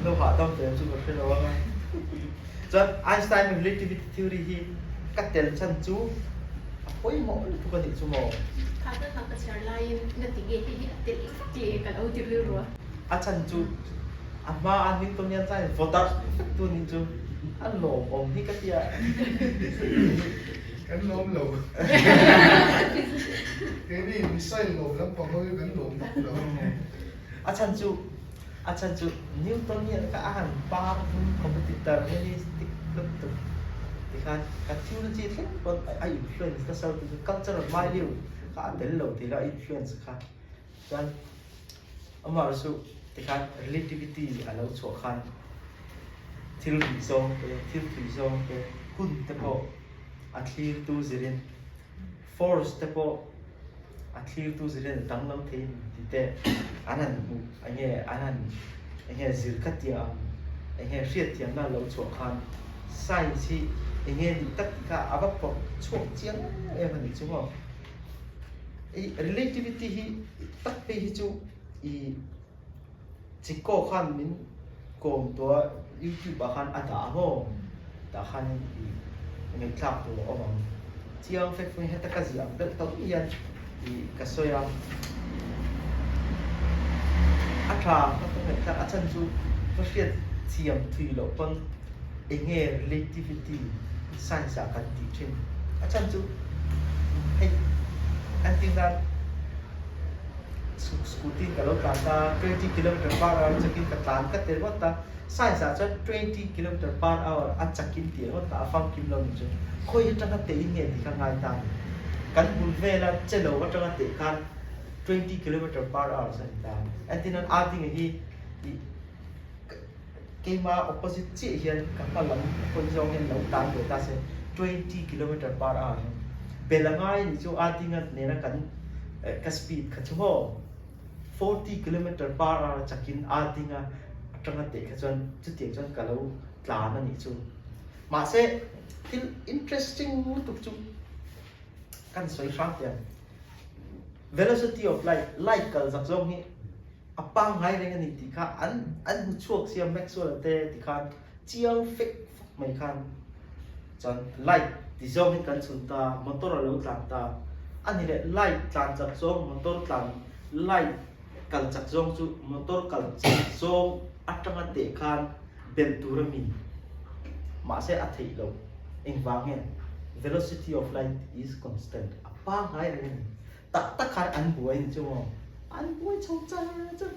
In lo hahdam ve chu ka hre lo anga. Chuan Einstein relativity theory hi ka tel chhan chu a pawimawh lutuk a nih chu maw? Kha ka kha ka chhiar laiin ngati nge hei hi a tel vek le ka lo ti rilru a. A chhan chu a hma a Newtonian science voter vek tu nih chu a lawmawm hi ka tia. Kan lawm lo. Keini missile lawm lampang ho hi kan lawm vak lo. A chhan chu A chhan chu Newton hian ka a han par vun competitor realistic lutuk tikhan kan theology thleng pawn a influence nasa lutuk chu cultural milieu kha a tel lo tih la a influence kha. Chuan amaherawhchu tikhan relativity a lo chhuah khan thil rih zawng te, thil tui zawng te, hun te pawh a thlirtu zirin force te pawh a thlirtu zirin a danglam thei a ni tih te an han hmuh eng nge an han eng nge zir kha tia ang eng nge hriatthiamna a lo chhuah khan science hi eng nge nih tak tih kha a va pawp chhuak chiang em a nih chu maw. I relativity hi tak phei hi chu i Chiko khan min kawm tawh a, YouTube ah khan a dah a maw? Tah khan i ngaihthlak tur a awm ang. Chiang fek fek heta ka ziah ang deuh tho hian i ka sawi a. A tha ka ka ngaihthlak a chhan chu ka hriat thiam thui loh pawn eng nge relativity science ah kan tih thin. A chhan chu hei entir nan. Scooty ka lo tlan ta, 20 kilometer per hour chakin ka tlan ka ti ringawt a, science ah chuan 20 kilometer per hour a chakin tih ringawt a, a famkim lo ni chu. Khawi atanga teh in nge tih kha ngai ta a ni. Kan bul vela che lo atanga teh khan 20 kilometer per hour chu a ni ta. Entirnan Ardinga hi ih Keima opposite chiah hian ka hma lam hawi zawng hian lo tan ve ta se 20 kilometer per hour hian bel a ngai nih chu a dinga nena kan ka speed kha chu maw 40 kilometer per hour chakin a dinga atanga teh kha chuan chutiang chuan ka lo tlan a nih chu. Mahse thil interesting lutuk chu kan sawi hrang teh ang. Velocity of light, light kal zak zawng hi A pangngai reng a ni tih kha an an hmu chhuak sia Maxwell te ti khan chiang fek fuk mai khan chuan light ti zawng in kan chhun ta motor a lo tlan ta a ni leh light tlan chak zawng motor tlan light kal chak zawng chu motor kal chak zawng atanga teh khan belh tur a mi mahse a theih loh engvang nge velocity of light is constant a pangngai reng a ni. Tak tak khan an buai ni chu maw? An buai chho char char.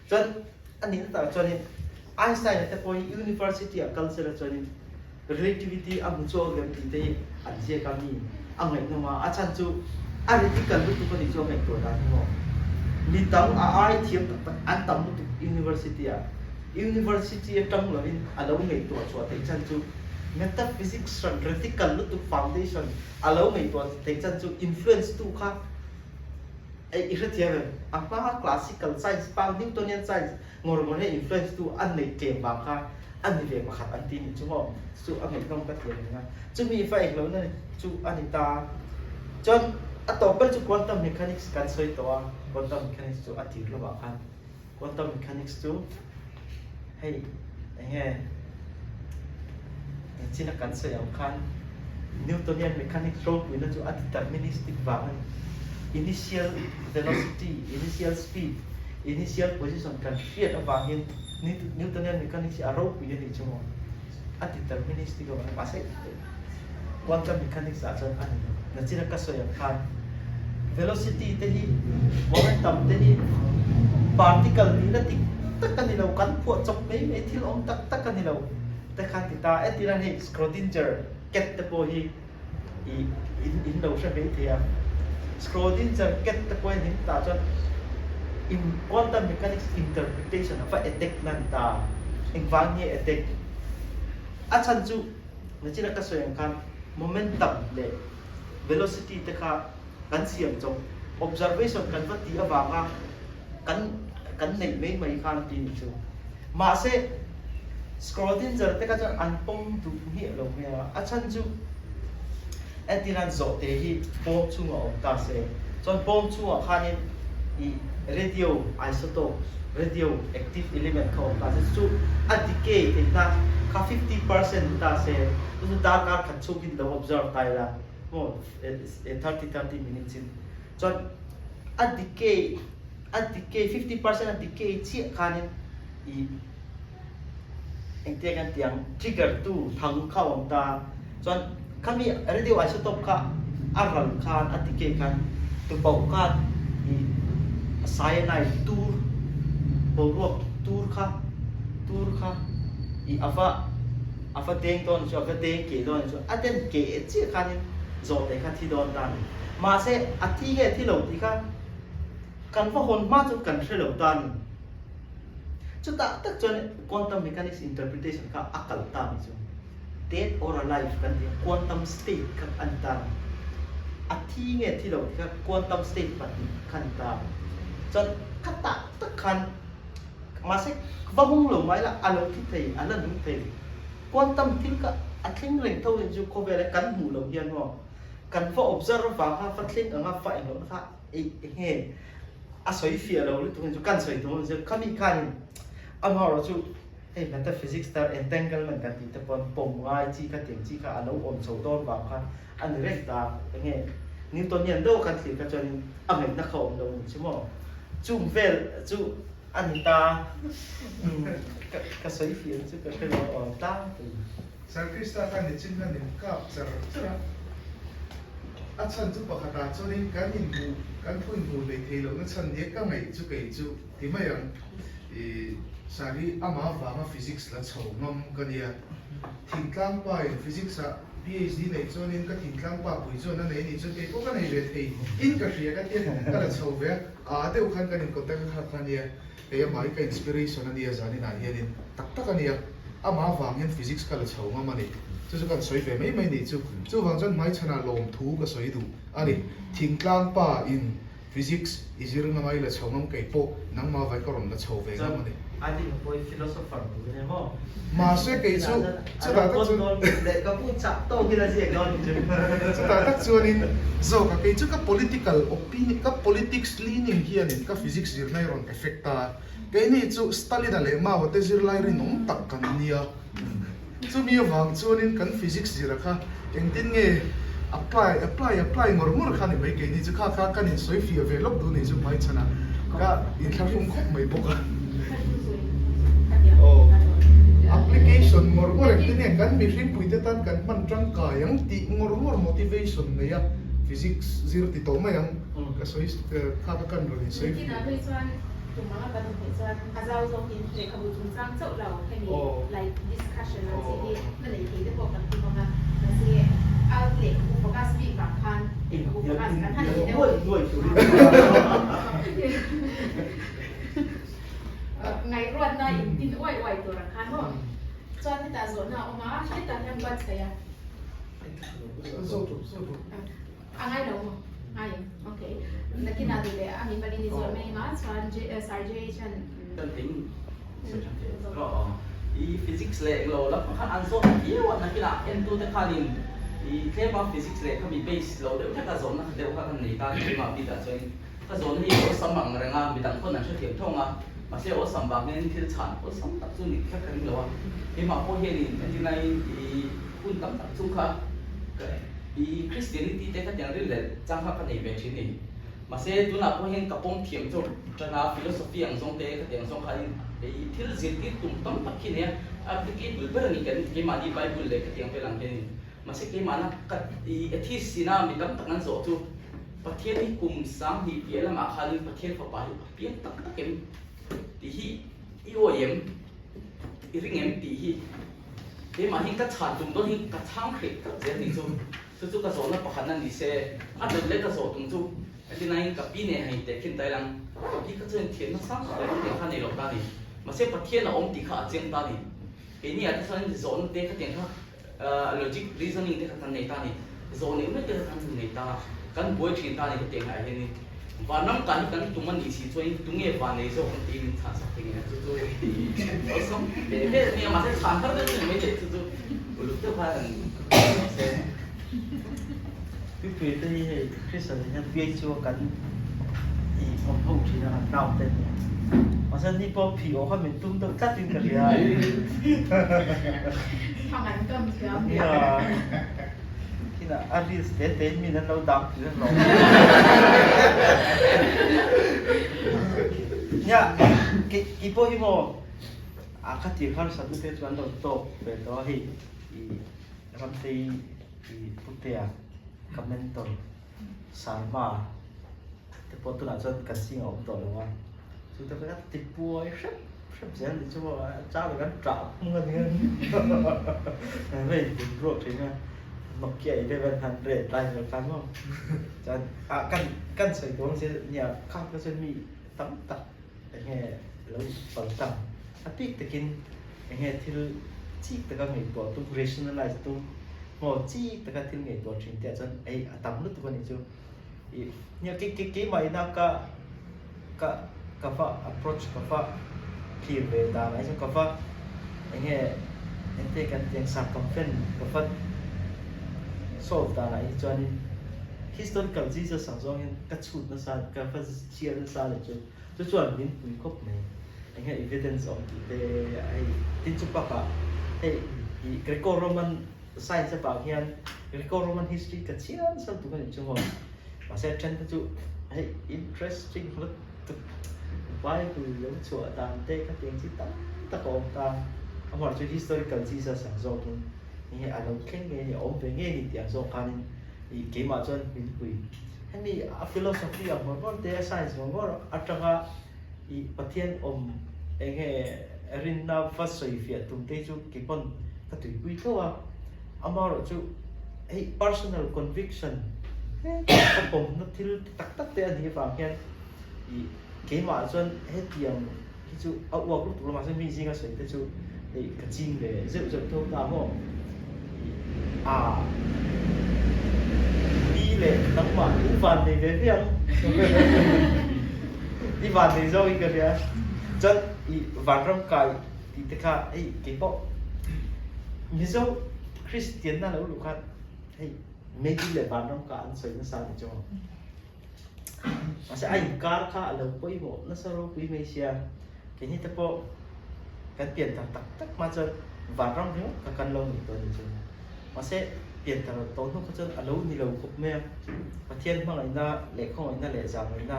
Chuan a nihna takah chuanin Einstein-a te pawh hi university ah kal sela chuanin relativity a hmu chhuak lem tih te hi an ziak a mi a ngaihnawm a, a chhan chu a radical lutuk a nih chu a ngaihtuah dan hi maw? Mi tam a ai thiam tak tak an tam lutuk university ah. University atang lovin a lo ngaihtuah chhuah theih chhan chu metaphysics hran radical lutuk foundation A lo ngaihtuah theih chan chu influence tu kha i hrethiam em? A hma classical science pang Newtonian science ngawr ngawr hian influence tu an neih tlem vang kha a ni ve pakhat an ti nih chu maw? Chu a ngaihnawm ka ti reng a. Chumi va eng lohna chu a ni ta. Chuan a tawp ber chu quantum mechanics kan sawi tawh a, quantum mechanics chu a tir lamah khan Quantum mechanics chu hei enge engchina kan sawi ang khan Newtonian mechanics ropuina chu a deterministic vang a ni. Initial velocity, initial speed, initial position kan hriat avangin Newtonian mechanics hi a ropui a nih chu maw? A deterministic avangin mahse Quantum mechanics ah chuan a ni lo. Nachina ka sawi ang khan velocity te hi momentum te hi particle nihna dik tak a ni lo, kan phuah chawp mai mai thil awm tak tak a ni lo te khan ti ta. Entirna hei Schrodinger cat te pawh hi i in in lo hre mai thei a. Schrodinger cat te pawh hian tah chuan in quantum mechanics interpretation a va attack na ni ta. Engvang nge attack? A chhan chu Nachina ka sawi ang khan momentum leh velocity te kha kan siam chawp, observation kan va tih avanga kan kan neih mai mai khan ti nih chu. Mahse Schrodinger te kha chuan an pawm duh hmiah lo mai a, a chhan chu entirnan zawhte hi bawm chhungah awm ta se, chuan bawm chhungah khanin ih. radio isotope, radio active element kha awm ta se chu a decay theihna kha 50% ni ta se chu chu darkar khat chhungin lo observe ta ila maw 30 30 minutes in chuan a decay a decay 50% a decay chiah khanin ih Engtiang an ti ang? Trigger tu thang kha a awm ta. Chuan khami radio isotope kha a ral khan a decay khan tupauh khan ih cyanide tur boruak tur kha tur kha ih a va a va deng dawn chu a va deng keh dawn chu a den keh chiah khanin zawhte kha thi dawn ta a ni. Mahse a thi nge thi lo tih kha kan va hawn hma chuan kan hre lo ta a ni. Chutah tak chuan quantum mechanics interpretation kha a kal ta ni chu. Dead or alive kan tih a, quantum state kha a ni ta a ni. A thi nge thi lo tih kha quantum state pahnih kha a ni ta a. Chuan khatah tak khan mahse va hung lo mai la, a lo thi thei, a la nung thei. Quantum thil kha a thleng reng tho in chu khawvela kan hmuh loh hian maw kan va observe avanga va thleng anga va englo kha eng nge a sawi fiah lo lutuk in chu kan sawi tum ang chu khami khanin amaherawhchu hei metaphysics tar entanglement kan tih te pawn pawm ngai chi kha tiang chi kha a lo awm chho dawn vang kha a ni reng ta eng nge Newtonian deuh kan thlir kha chuanin a ngaihna kha awm lo a ni chu maw chung vel chu a ni ta ka sawi fiah chu ka hre lo aw tlangpui. Sir Krista khan nichin hian min kap char char a, a chhan chu pakhatah chuanin kan inhmuh, kan thu inhmuh hlei thei lohna chhan nia ka ngaih chu kei chu ti mai ang. I Sir hi amah avanga physics la chho ngam ka nia. Thingtlang pa in physics ah PhD neih chuanin ka thingtlang pa pui chuan a nei a nih chuan kei pawh ka nei ve thei in ka hria ka tia ka la chho ve a, aa deuh khan kan in contact a kha kha nia. Hei amah hi ka inspiration a nia zaninah hianin tak tak a nia, amah avang hian physics ka la chho ngam a ni. Chu chu kan sawi ve mai mai nih chu. Chuvang chuan hmaichhanah lawmthu ka sawi duh a ni. Thingtlang pa in physics i zir ngam a, i la chho ngam kei pawh nangmah vai ka rawn la chho ve ngam a ni. Chuan a ni pawh i philosopher tur a ni maw? Mahse kei chu chutah tak chuan Lehkhabu chak tawk ila ziak dawn ni chu. Chutah tak chuanin zawk a kei chu ka political opinion ka politics leaning hianin ka physics zirna hi rawn effect a, keini chu Stalin-a leh Mao-a te zirlai rinawm tak kan nia. Chumi avang chuanin kan physics zira kha engtin nge apply apply apply ngawr ngawr kha ni mai keini chu kha kha kan insawi fiah ve lawk duh ni chu hmaichhanah ka inthlahrung khawp mai bawk a. Aw application ngawr ngawr engtin nge kan mihring puite tan kan hman tangkai ang tih ngawr ngawr motivation nei a physics zir ti tawh mai ang ka sawi kha kha kan rawn insawi fiah. Tum anga kan awm theih chuan a zau zawkin lehkhabu chungchang chauh lo hemi like discussion ang chi hi na nei thei te pawh kan tum ang a, mahse a lehkhabu focus bik vang khan lehkhabu focus kan han nei deuh ngaihruatna in tin uai uai tur ang khan maw chuan hetah zawhna a awm a, hetah hian buatsaih a. A ngai lo maw? Ngai em? Ok. Nakinah duh leh a mi malin i zawh mai anga chuan J Sir J hian Kan eng sawi tha thei rawh aw. I physics leh englo lam kha an zawt viau a nakinah entute khanin i tlem a physics leh khami base lo deuh hlek a zawhna kha deuh kha kan nei ta keimah bikah chuan ka zawhna hi awlsam ang reng a midang khawn an hrethiam thawng a mahse awlsam vang hian thil chhan awlsam tak chu ni kher ka ring lo a keimah pawh hianin entirnain i hun tam tak chu kha ka I Christianity te kha tiang rin leh chang kha ka nei ve thin ni. Mahse tunah pawh hian ka pawm thiam chu tana philosophy ang zawng te kha tiang zawng kha in i thil zirtir tum tam tak khi nia applicable ber a ni kan keimahni Bible leh kha tiang vel ang hian in. Mahse keimahna ka i atheist ina mi tam tak an zawh chu Pathian hi kum 2000 piah lamah khanin Pathian fapa hi a piang tak tak em tih hi i awi em i ring em tih hi Keimah hi ka chhan tum dawn hi ka chhang hreh tlat zel nih chu. Chu chu ka zawhna pakhatna ni se, a dawt leh ka zawh tum chu entirnain ka pi nen han inteh khin ta ilang, ka pi kha chuan thiamna sang tak leh hetiang kha nei lo ta ni. Mahse Pathian a awm tih kha a chiang ta ni. Keini ah te chuan zawhna te khatiang kha logic reasoning te kha kan nei ta ni. Zawh neuh neuh te kha kan nei ta, kan buai thin ta ni hetiang ah hianin. Vanram kah hi kan tum a nih si chuan tunge van nei zawk ang tiin min chhan sak thei ngei a, chu chu awlsam ve ve a nia, mahse chhan har deuh chu ni mai thei, chu chu uluk deuh khan an mahse. Pipui te hi hei Christian hian PHU a kan I awm ho thin a han nau te nia. Mahse ni pawh phih awh kha min tum deuh tlat in ka hria. Thang an kam thiam nia. Nia. Khinah a reels te te in min an lo dang tih a hlawm. Nia kei pawh hi maw a kha tir harsat na te chu an lo tawk ve tawh a hei i Ramtei i Putea ka mentor Sarma te pawh tunah chuan kan zing a awm tawh lo a, chu te pawh ti puai hrep hrep zel ni chu maw a chang kan ṭah hmung a nia hei in ruak ṭhin a Nokia 1100 tlai vel khan maw chuan ah kan kan sawi tur ang che nia kha kha chuan mi tam tak eng nge lo pal tlang a bik takin eng nge thil chik taka ngaihtuah tum rationalize tum maw chik taka thil ngaihtuah thin te ah chuan ei a tam lutuk a nih chu ih nia ke ke keimah ina ka ka ka va approach ka va thlir ve dan ah hi chuan ka va eng nge engte kan tih ang circumvent ka va solve dan ah hi chuanin historical Jesus ang zawng hian ka chhut nasa ka va chhiar nasa leh chu chu chuan min pui khawp mai eng nge evidence awm tih te hei tin chu bakah hei ih Greco Roman science avang hian Greco Roman history ka chhiar nasa lutuk a nih chu maw mahse a then te chu hei interesting lutuk Bible lo chhuah dan te kha tiang chi tam tak a awm ta amaherawhchu chu historical Jesus ang zawkin eng nge a lo thleng nge ni a awm ve nge ni tih ang zawk khanin ih keimah chuan min pui. Hemi a philosophy ang ngawr ngawr te, a science ngawr ngawr atanga i Pathian awm eng nge rinna va sawi fiah tum te chu kei pawn ka tuipui tho a. Amaherawh chu hei personal conviction ka pawmna thil tak tak te a nih avang hian i keimah chuan hetiang hi chu a uak lutuk lo mahse mi zinga sawi te chu hei ka ching ve zeuh zeuh tho ta maw a ni leh nangmah i van nei ve ve ang i van nei zawk in ka hria chuan i vanram kai tih te kha hei keipawh Mizo Kristian na lo luh khan hei Meidil leh vanram ka an sawi nasa ni chu maw. Mahse a inkar kha a lo pawimawh nasa ropui mai sia, keini te pawh kan pian thar tak tak hma chuan vanram ringawt kha kan lo nih tawh a ni chu. Mahse pian thar tawh hnu kha chuan a lo ni lo khawp mai a, Pathian hmangaihna leh khawngaihna leh zangaihna,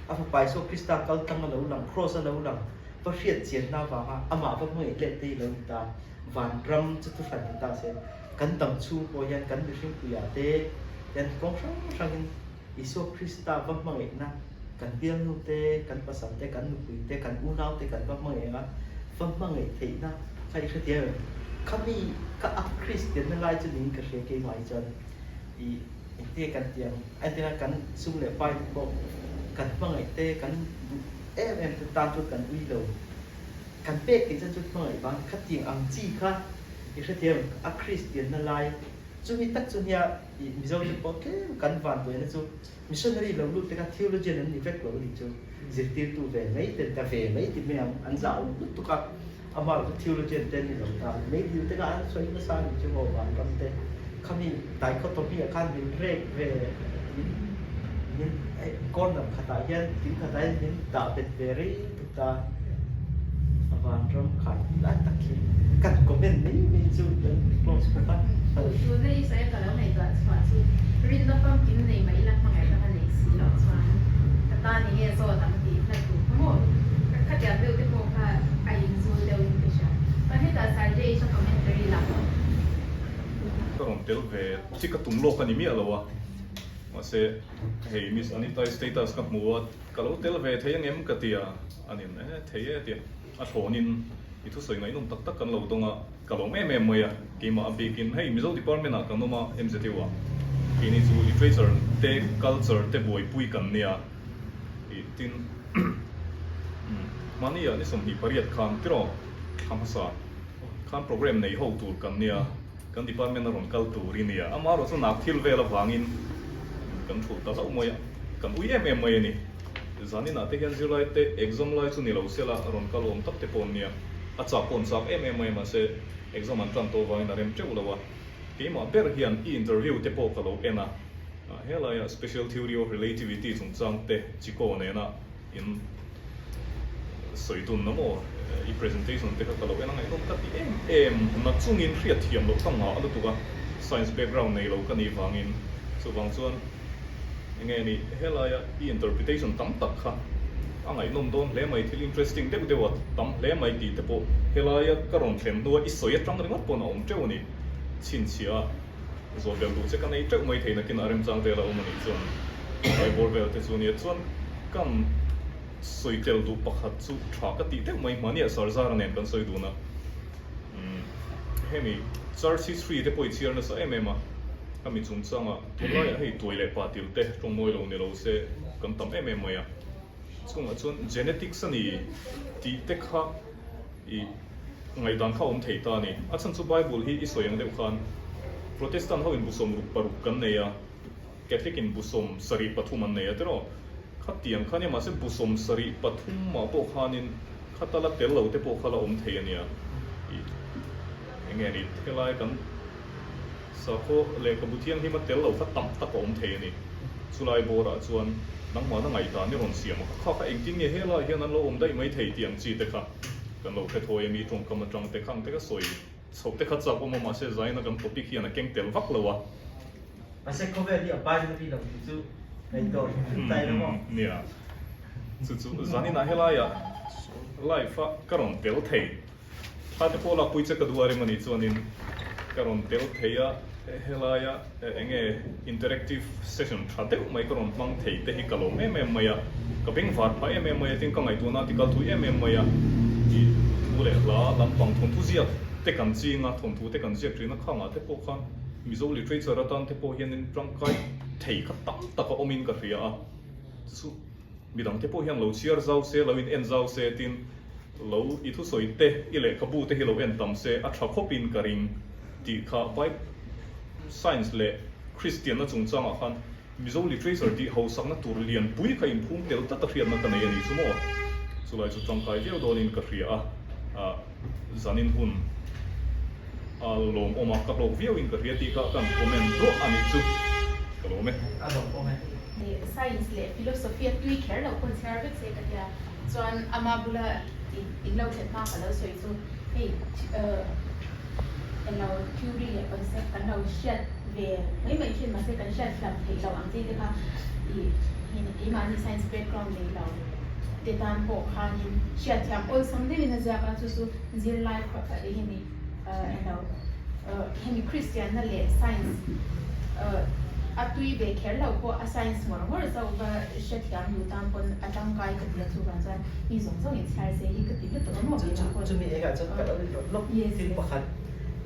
a Fapa Isua Krista kal tlang a lo lang, Kraws a lo lang, va hriat chianna avanga amah va hmangaih let te hi lo ni ta, vanram chu thu hran ni ta se, kan dam chhung pawh hian kan mihring puiah te hian kawng hrang hrangin Isua Krista va hmangaihna kan bialnu te, kan pasal te, kan nupui te, kan unau te kan va hmangaih ang a, va hmangaih theihna kha i hrethiam em? Khami ka a Kristianna lai chu niin ka hria keimah hi chuan i engtinge kan tih ang? A entirna kan sum leh pai te pawh kan hmangaih te, kan duh em em te tan chuan kan ui lo. Kan pek tih chuan chu hmangaih vang khatiang ang chi kha i hrethiam em? A Kristianna lai Chumi tak chu nia i Mizo te pawh tlem kan vanduaina chu missionary lo lut te kha theologian an ni vek lo a nih chu. Zirtirtu ve mai te ta ve mai ti mai ang an zah awm lutuk a, amah erawh chu theologian te an ni lo ta. Meidil te kha an sawi nasa a nih chu maw vanram te khami dichotomy ah khan min rek ve min min corner khatah hian thing khatah hian min dah bet ve rei tuk ta. A vanram khai tih lai tak khi kan comment mai mai chu kan close bawk a. Tuna i sawi a ka lo ngaihtuah chhuah chu rinna famkim nei mah ila hmangaihna ka nei si loh chuan ka tan eng nge zawt ang tih hna tur kha maw ka khatiang deuh te pawh kha a inzul deuh in ka hria. Chuan hetah Sarjeish a commentary lah. Ka rawn tel ve chi ka tum lawk a ni miah lo a, mahse hei Miss Anita-i status ka hmu a, Ka lo tel ve thei angem ka ti a, a nin e thei e tia a thlawnin i thusawi ngaihnawm tak tak kan lo dawng a, ka lawm em em mai a, keimah a bikin hei Mizo department ah kan awm a MZU ah keini chu literature te culture te buaipui kan nia tih tin mahni ah ni 28 khan tiraw thla hmasa khan program nei ho tur kan nia. Kan department a rawn kal tur i nia, amaherawh chu nak thil vel avangin kan thulh ta hlauh mai a, kan ui em em mai a ni. Zaninah te hian zirlai te exam lai chu ni lo sela rawn kal awm tak te pawh an nia, a chak pawh an chak em em mai a mahse exam an tan tawh avangin a rem teuh lo a, keimah ber hian i interview te pawh ka lo en a. Helaiah Special Theory of Relativity chungchang te Chico nena in sawi dun a maw? I presentation te kha ka lo en a ngaihnawm ka ti em em na chungin hriat thiam loh ka ngah lutuk a, science background nei lo ka nih vangin. Chuvang chuan enge ni helaia i interpretation tam tak kha a ngaihnawm dawn hle mai, thil interesting deuh deuh a tam hle mai tih te pawh helaia ka rawn thlen hnua i sawi atang ringawt pawn a awm teuh a ni. Chhinchhiah a. Zawh bel duh che ka nei teuh mai thei nakin a remchang vel a awm a nih chuan tlai bawr vel te chu nia chuan kan sawi tel duh pakhat chu tha ka tih deuh mai hmaniah Sarzara nen kan sawi dun a umm hemi church history te pawh i chhiar nasa em em a khami chungchanga tunlaiah hei tuai leh pa til te tawngmawi lo ni lo se kan tam em em mai a chungah chuan genetics a ni tih te kha I ngaihdan kha awm thei ta a ni. A chhan chu Bible hi i sawi ang deuh khan Protestant ho in bu 66 kan nei a, Catholic in bu 73 an nei a tiraw? Khatiang kha nia mahse bu 73 mah pawh khanin khata la tel lo te pawh kha la awm thei a nia. I enge ni helai kan Sakhaw lehkhabu thianghlim a tel lo kha tam tak a awm thei a ni. Chulai bawrah chuan nangmahna ngaihdan i rawn siam a, kha kha engtin nge helaiah hian an lo awm daih mai thei tih ang chi te kha kan lo hre thawi a, mi tawngkam atang te kha ang te kha sawi chhoh te kha chak awm a, mahse zaina kan topic hian a keng tel vak lo a. Mahse khawvel hi a binary lo tih chu ngaihtuah hrim tlai lo maw? Nia, chu chu zaninah helaiah live a ka rawn tel thei. Thla te pawh lakpui che ka duh a rem a nih chuanin ka rawn tel thei a, helaia eng nge interactive session tha deuh mai ka rawn hmang thei te hi ka lawm em em mai a, ka bengvar phah em em mai a, tin ka ngaihtuahna a ti kal thui em em mai a, tih thu leh hla lampang thawnthu ziak te kan ching a, thawnthu te kan ziak thin a, khangah te pawh khan Mizo literature atan te pawh hianin tangkai thei kha tam tak a awmin ka hria a, chu midang te pawh hian lo chhiar zau se, lo in en zau se tin Lo i thusawi te, i lehkhabu te hi lo en tam se a tha khawpin ka ring tih kha Bible, Science leh Kristianna chungchangah khan Mizo literature tih hausakna tur lianpui kha inphum tel tlat a hriatna ka nei a nih chu maw? Chulai chu tangkai viau dawnin ka hria a, ah zanin hun a lawmawm a, ka hlawk viauin ka hria tih kha kan comment duah a nih chu ka lawm e. A lawmawm e. Science leh philosophy a tui kher loh pawn chhiar vek se ka tia. Chuan ama bula in lo thlen hma ka lo sawi chu hei eng lo theory leh concept kan lo hriat ve mai mai thin mahse kan hriat hlam theih loh ang chi te kha ih keimahni science background nei lo te tan pawh khanin hriat thiam awlsam deuhin a ziak a chu chu zirlai hemi eng lo hemi Kristianna leh science a tui ve kher lo pawh a science ngawr ngawr zauh va hrethiam duh tan pawn a tangkai ka ti a chuvang chuan mi zawng zawng in chhiar se hi ka ti lutuk a maw Chu chu chumi engah chuan ka lo inrawlh lawk thil pakhat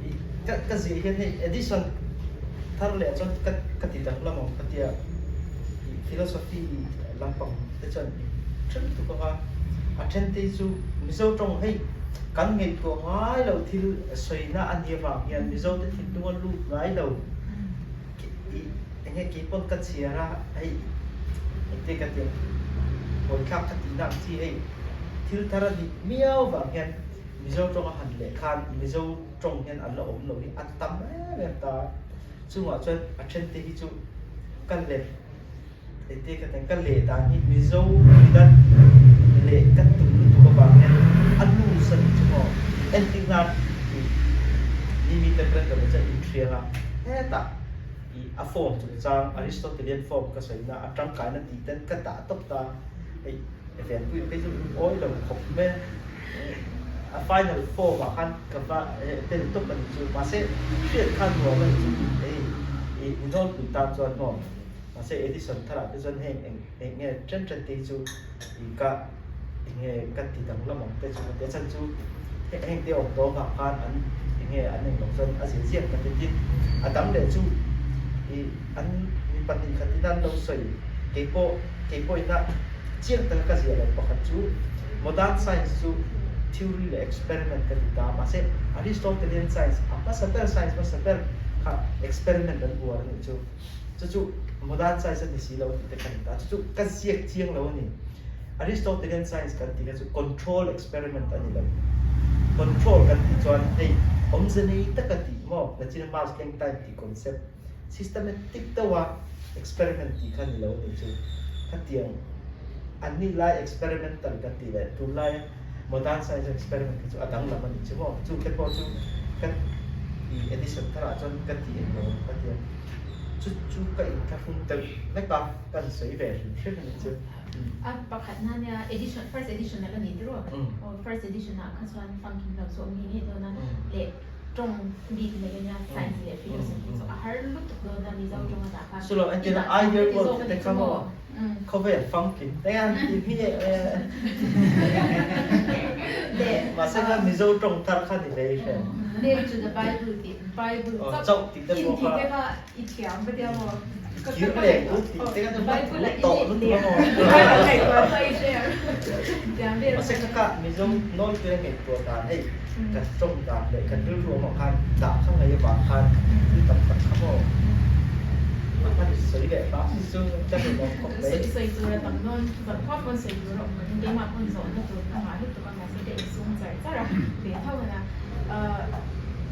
ih ka ka ziah hian hei edition thar leh chuan ka ka ti danglam ang ka tia ih philosophy lampang te chuan in then lutuk ang a a then te hi chu Mizo tawng hei Kan ngaihtuah ngai lo thil sawina a nih avang hian Mizote thinlung a lut ngai lo i eng nge kei pawn ka chhiar a hei engte ka ti ang buaithlak ka tihna ang chi hei thil thar a nih miau vang hian Mizo tawng a han leh khan Mizo tawng hian an la awm lo hi a tam em em ta chungah chuan a then te hi chu ka let Engti ka teng ka leh dan hi Mizo midan leh ka tum lutuk avang hian a loose a nih chu maw? Entir nan ih ni mite Brenda chu a inhriang a, hetah ih a form chungchang Aristotelian form ka sawina a tangkaina tih ten ka dah tawp ta, hei Venpui phei chu lungawi lo khawp mai a, a final form ah khan ka va tel tawp a nih chu, mahse hriat khan nuam a nih chu hei ih mi nawlpui tan chuan maw? Mahse Edison tharah te chuan heng eng eng nge then then te hi chu ih ka eng nge ka ti danglam ang te chu ka ti a chhan chu heng te awm tawh avang khan an eng nge an englo chuan a zir ziak ka ti tin a dang leh chu ih an mi pahnih khat in an lo sawi keipawh keipawh ina chiang taka ka ziah loh pakhat chu modern science chu theory leh experiment ka ti ta mahse Aristotelian science a hmasa ber science hmasa ber kha experiment an uar a nih chu. Chu chu modern science a ni si lo tih te kha a ni ta. Chu chu ka ziak chiang lo a ni. Aristotelian science kan tih kha chu control experiment a ni lo. Control kan tih chuan hei awmze nei taka tih maw Nachina mass leng time tih concept. Systematic deuha experiment tih kha ni lo a nih chu. Khatiang an nih lai experimental kan tih leh tunlaia modern science experiment kha chu a danglam a nih chu maw. Chu te pawh chu ka i edition tharah chuan ka ti eng lo ka ti a. Chu chu ka inthlahrung deuh hlek a, ka han sawi ve hrim hrim a nih chu. A pakhatna nia edition first edition a la ni tiraw? Aw first edition ah kha chuan funking lo chu a awm ngei ngei dawn a leh tawng bik nei a nia science leh philosophy chu a har lutuk dawn a Mizo tawng a dah kha Chulo entir a ideal world te kha maw khawvel funking te an ti hmiah e mahse kha Mizo tawng thar kha ni hlei hre. Nail to the Bible tih Bible chauh tih te pawh kha I thiam ka tia maw? Kir leh u tih te kha chu tawh lutuk a maw? Mahse kha kha Mizo nawlpui a ngaihtuah dan hei kan tawng dan leh kan rilru awmah khan dah kha ngaih avang khan thil tam tak kha maw a hman sawi leh hram hi chu ka rinawm khawp mai. Sawi tur a tam dawn, zan khua pawn sawi tur a awm ka ring, keimah pawn zawhna tur ka ngah lutuk a mahse ka insum char char a ve tho a na.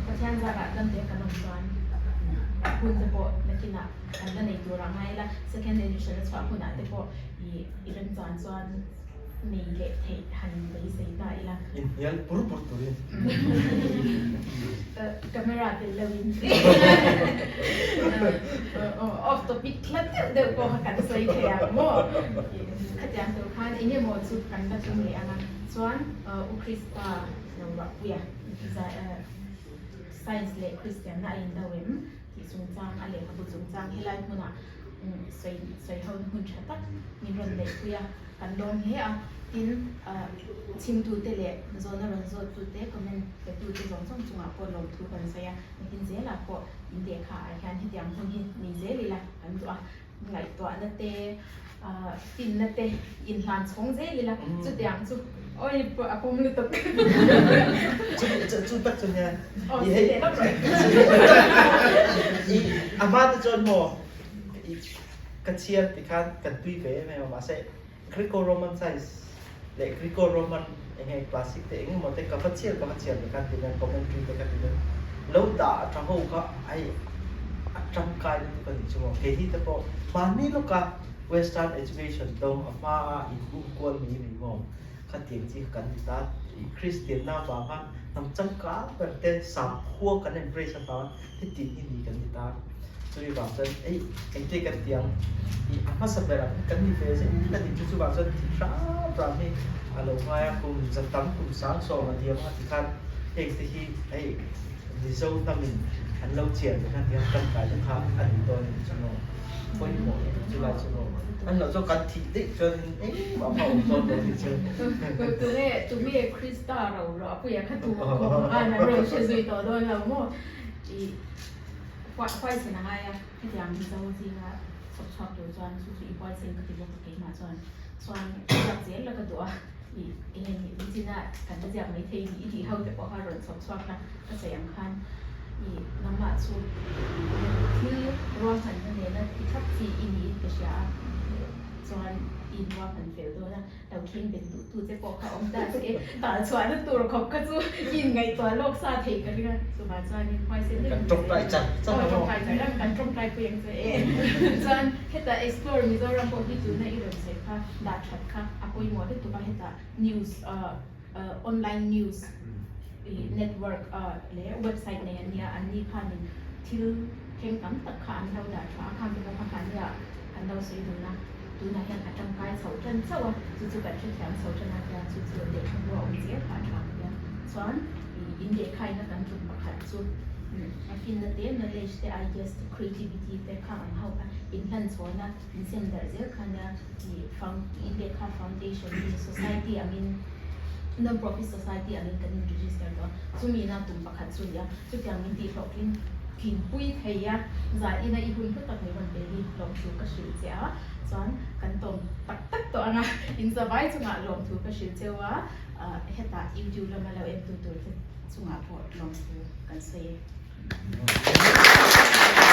Pathian zarah dam te kan awm chuan hun te pawh nakinah kan la nei tur a ngai ila, second edition a chhuah hunah te pawh i i remchan chuan nei leh theih han beisei ta ila. Inhnial pur pur turin. Camera tel loin off topic hla deuh deuh pawh kha kan sawi thei ang maw? Khatiang tur khan eng emaw chu kan la tum leh ang a, chuan U Krista lo ruahpui a. Science leh Kristianna a indo em tih chungchang a lehkhabu chungchang helai hmunah sawi sawi ho na hun tha tak min rawn neihpui a, kan lawm hle a. Tin, chhimtute leh zawhna rawn zawttute, comment petute zawng zawng chungah pawh lawmthu kan sawi a, nakin zelah pawh in lehkha ah hian hetiang hun hi nei zel ila kan duh a. Ngaihtuahna te, finna te inhlan chhawng zel ila chutiang chu oi a pawm lutuk. Chu tak chu nia. I a hma te chuan maw ka chhiar ti khan kan tui ve em em a mahse Greco-Roman science leh Greco-Roman eng nge classic te eng emaw te ka va chhiar ka va chhiar ve khan ti hian commentary te ka ti hian lo dah a tha ho kha hei a tangkai lutuk a nih chu maw keini te pawh mahni lawka western education dawng a hma a in um kual mai mai maw khatiang chi kha kan ni ta Christian na vanga hnam changkang ber te sakhua kan embrace avanga heti hi ni kan ni ta. Chumi vang chuan ei engte kan ti ang i a hmasa ber ang hi kan ni ve zel a ni chu chuvang chuan thih hram hram hi a lo ngai a kum za tam kum sang sawm a diam a ti khan heng te hi hei Mizo hnamin an lo chian ve khan tiang tangkai te kha a ni dawn a ni chu maw pawimawh lutuk chu lai chu maw an lo chuan kan thih daih chuan engmah kha a awm dawn lo a ni chu. Tunge tunge Krista ro ro apuia kha tu khawm khan an rawn hre zui tawh dawn lo maw i Huaisen a ngai a, hetiang Mizo zinga chhawp chhuak tur chuan chu chu i huaisen ka ti bawk a keimah chuan chuan ziak zel la ka duh a, i enge ni nichina kan la ziak mai thei ni i tih ho te pawh kha rawn chhawp chhuak la ka sawi ang khan i nangmah chu thil ruahmanna nena ti thlap chi i niin ka hria a, chuan i inruahman fel dawn a. Lo kheng bet duh tu che pawh kha awm ta che, tah chhuahna tur khawp kha chu i inngaihtuah lawk sa thei ka ring a, chuvah chuanin huaisen deuhin Kan tawngtai char char a maw? Tawngtai char char, kan tawngtai pui ang che e. Chuan heta Explore Mizoram pawh hi tuna i rawn sawi kha dah that kha a pawimawh lutuk a, heta news online news network leh website nei an nia, anni khanin thil thleng tam tak kha an lo dah tha a, khang te pawh kha mahnia kan lo sawi dun a. Tunah hian a tangkai chho tan chauh a, chu chu kan hrethiam chho tan a tia chu chu lehkhabu a awm zel kha a tha ka tia. Chuan in lehkhaina kan tum pakhat chu a finna te, knowledge te, ideas te, creativity te khang ang ho kha in hlan chhawn a, in sem darh zel kha nia i in lehkha foundation hi society angin non-profit society angin kan in register tawh a, chumi ina tum pakhat chu a ni a, chutiang min tih hlawhtling tlinpui thei a, zan ina i hun hlu tak min rawn pe hi lawmthu ka hrilh che a, chuan kan tawm tak tak tawh ang a, in zavai chungah lawmthu ka hrilh cheu a, hetah YouTube lama lo entu tur te chungah pawh lawmthu kan sawi e.